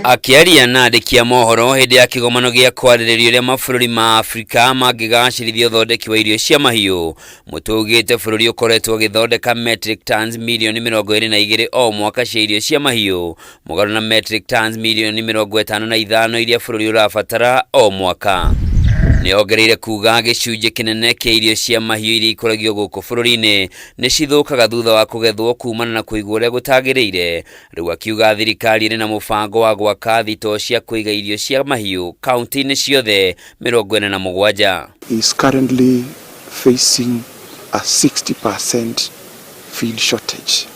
Akĩaria na andĩki a mohoro hĩndĩ ya kĩgomano gĩa kwarĩrĩria ũrĩa mabũrũri ma Afrika mangĩgacĩrithia ũthondeki wa irio cia mahiũ, Mutua augĩte bũrũri ũkoretwo ũgĩthondeka metric tons mirioni 22 o mwaka cia irio cia mahiũ, mũgarũ na metric tons mirioni 55 iria bũrũri ũrabatara o mwaka. Nĩ ongereire kuga gĩcunjĩ kĩnene kĩa irio cia mahiũ iria ikũragio gũkũ bũrũri-inĩ nĩ cithũkaga thutha wa kũgethwo kumana na kũigwo ũrĩa gũtagĩrĩire. Rĩu akiuga thirikari ĩrĩ na mũbango wa gwaka thitoo cia kũiga irio cia mahiũ kaunti-inĩ ciothe 47. Is currently facing a 60% feed shortage.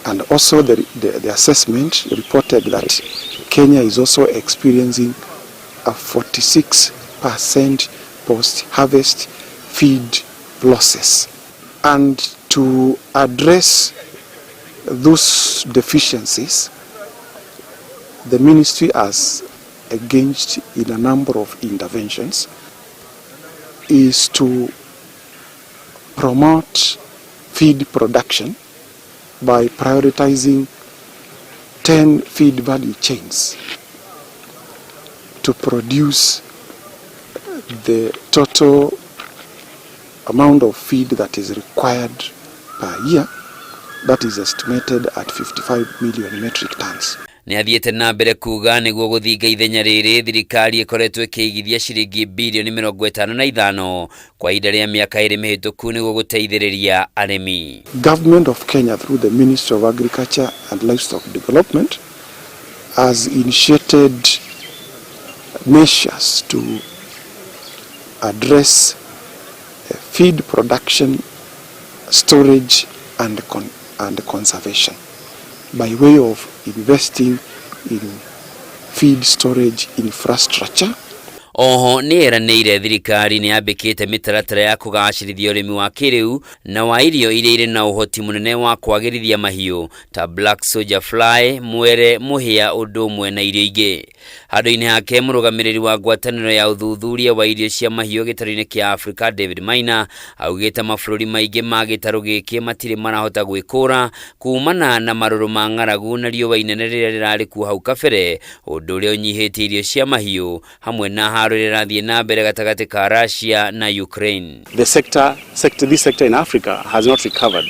And also the assessment reported that Kenya is also experiencing a 46% post-harvest feed losses. And to address those deficiencies, the ministry has engaged in a number of interventions is to promote feed production by prioritizing 10 feed value chains to produce the total amount of feed that is required per year, that is estimated at 55 million metric tons. Nĩ athiĩte na mbere kuga nĩguo gũthinga ithenya rĩrĩ, thirikari ĩkoretwo ĩkĩigithia ciringi birioni 55 kwa ihinda rĩa mĩaka 2 mĩhĩtũku nĩguo gũteithĩrĩria arĩmi. Government of Kenya through the Ministry of Agriculture and Livestock Development has initiated measures to address feed production, storage and conservation by way of investing in feed storage infrastructure. Oho nĩ eranĩire thirikari nĩ yambĩkĩte mĩtaratara ya kũgacĩrithia ũrĩmi wa kĩrĩu na wa irio iria irĩ na ũhoti mũnene wa kwagĩrithia mahiũ ta black soldier fly, mwere, mũhĩa ũndũ ũmwe na irio ingĩ. Handũ-inĩ hake, mũrũgamĩrĩri wa ngwatanĩro ya ũthuthuria wa irio cia mahiũ gĩtarũ-inĩ kĩa Afrika, David Maina, augĩte mabũrũri maingĩ ma gĩtarũ gĩkĩ matirĩ marahota gwĩkũra kumana na marũrũ ma ng'aragu na riũa inene rĩrĩa rĩrarĩ kuo hau kabere, ũndũ ũrĩa ũnyihĩtie irio cia mahiũ hamwe na haro ĩrĩa ĩrathiĩ na mbere gatagatĩ ka Russia na Ukraine. The sector, sector, this sector in Africa has not recovered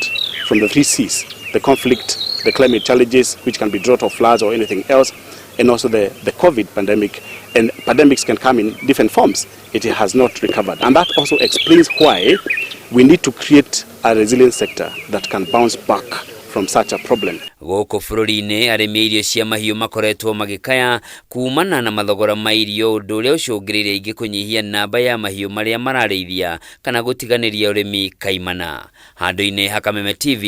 from the three C's, the conflict, the climate challenges, which can be drought or floods or anything else, and also the COVID pandemic. And pandemics can come in different forms. It has not recovered. And that also explains why we need to create a resilient sector that can bounce back from such a problem. Gũkũ bũrũri-inĩ, arĩmi a irio cia mahiũ makoretwo magĩkaya kumana na mathogora ma irio, ũndũ ũrĩa ũcũngĩrĩirie aingĩ kũnyihia namba ya mahiũ marĩa mararĩithia kana gũtiganĩria ũrĩmi kaimana. Handũ-inĩ ha Kameme TV,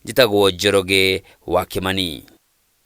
njĩtagwo Njoroge wa Kĩmani.